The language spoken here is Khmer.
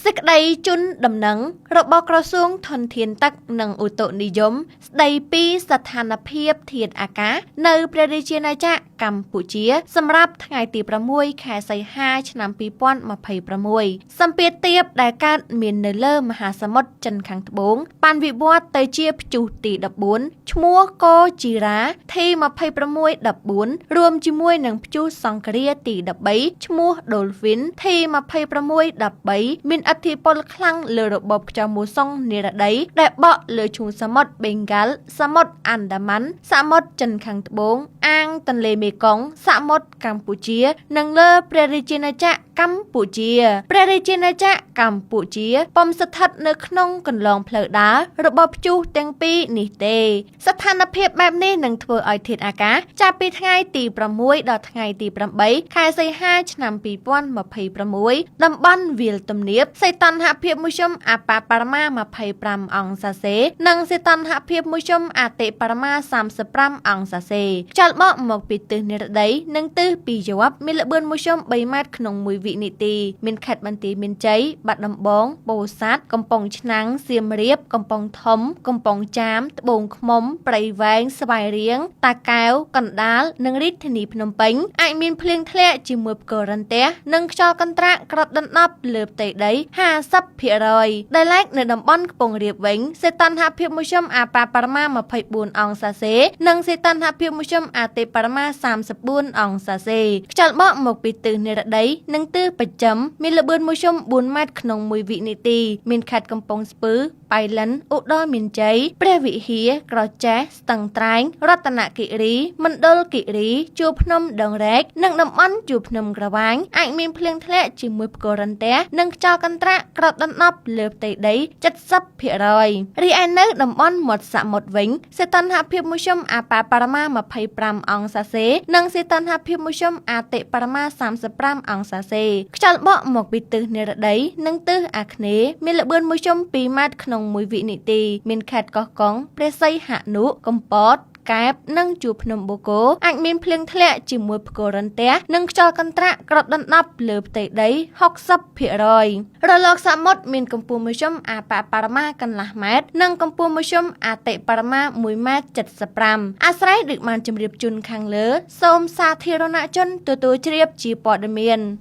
សេចក្តីជូនដំណឹងរបស់ក្រសួងធនធានទឹកនិងឧតុនិយមស្តីពីស្ថានភាពធាតុអាកាសនៅព្រះរាជាណាចក្រកម្ពុជា សម្រាប់ថ្ងៃទី6ខែសីហាឆ្នាំ2026សម្ពាធទាបដែលកើតមាននៅលើមហាសមុទ្រចិនខាងត្បូងបានវិវត្តទៅជាព្យុះទី14ឈ្មោះកូជីរ៉ា T2614 រួមជាមួយនឹងព្យុះសង្ឃរាទី13ឈ្មោះ Dolphin T2613 មានឥទ្ធិពលខ្លាំងលើរបបខ្យល់មូសុងនិរតីដែលបក់លើឈូងសមុទ្របេងហ្គាល់សមុទ្រអាន់ដាម៉ាន់សមុទ្រចិនខាងត្បូងអាងទន្លេមេគង្គសមុទ្រកម្ពុជា និងលើព្រះរាជាណាចក្រកម្ពុជាព្រះរាជាណាចក្រកម្ពុជាពុំស្ថិតនៅក្នុងគន្លងផ្លូវដើររបស់ព្យុះទាំងពីរនេះទេ ស្ថានភាពបែបនេះនឹងធ្វើឲ្យធាតុអាកាសចាប់ពីថ្ងៃទី6ដល់ថ្ងៃទី8ខែសីហាឆ្នាំ2026តំបន់វាលទំនាបសីតុណ្ហភាពមធ្យមអប្បបរមា25អង្សាសេ និងសីតុណ្ហភាពមធ្យមអតិបរមា35អង្សាសេខ្យល់បក់មកពីទិសនិរតីនិងទិសពីយប់មានល្បឿនមធ្យម3ម៉ែត្រក្នុង1វិនាទីមានខេត្តបន្ទាយមានជ័យបាត់ដំបងពោធិ៍សាត់កំពង់ឆ្នាំងសៀមរាបកំពង់ធំកំពង់ចាមត្បូងឃ្មុំព្រៃវែងស្វាយរៀងតាកែវកណ្ដាលនិងរាជធានីភ្នំពេញអាចមានភ្លៀងធ្លាក់ជាមួយផ្គររន្ទះនិងខ្យល់កន្ត្រាក់គ្របដណ្ដប់លើផ្ទៃដី50%ដែលឡែកនៅតំបន់ខ្ពង់រាបវិញសីតុណ្ហភាពមធ្យមអប្បបរមា24អង្សាសេនិងសីតុណ្ហភាពមធ្យមអតិបរមា34អង្សាសេខ្យល់បក់មកពីទិសនិរតីនិងទិសបស្ចិមមានល្បឿនមធ្យម4ម៉ែត្រក្នុង1វិនាទីមានខេត្តកំពង់ស្ពឺបៃលិនឧត្តរមានជ័យព្រះវិហារក្រចេះស្ទឹងត្រែងរតនគិរីមណ្ឌលគិរីជួរភ្នំដងរែកនិងតំបន់ជួរភ្នំក្រវាញអាចមានភ្លៀងធ្លាក់ជាមួយផ្គររន្ទះនិងខ្យល់កន្ត្រាក់គ្របដណ្ដប់លើផ្ទៃដី70%រីឯនៅតំបន់មាត់សមុទ្រវិញសីតុណ្ហភាពមធ្យមអប្បបរមា25អង្សាសេនិងសីតុណ្ហភាពមធ្យមអតិបរមា35អង្សាសេខ្យល់បក់មកពីទិសនិរតីនិងទិសអាគ្នេយ៍មានល្បឿនមធ្យម2ម៉ែត្រក្នុង1វិនាទីមានខេត្តកោះកុងព្រះសីហនុកំពតកែបនិងជួរភ្នំបូកូអាចមានភ្លៀងធ្លាក់ជាមួយផ្គររន្ទះនិងខ្យល់កន្ត្រាក់គ្របដណ្ដប់លើផ្ទៃដី60%រលកសមុទ្រមានកម្ពស់មធ្យមអប្បបរមាកន្លះម៉ែត្រនិងកម្ពស់មធ្យមអតិបរមា1ម៉ែត្រ75អាស្រ័យដូចបានជម្រាបជូនខាងលើសូមសាធារណជនទទួលជ្រាបជាព័ត៌មាន។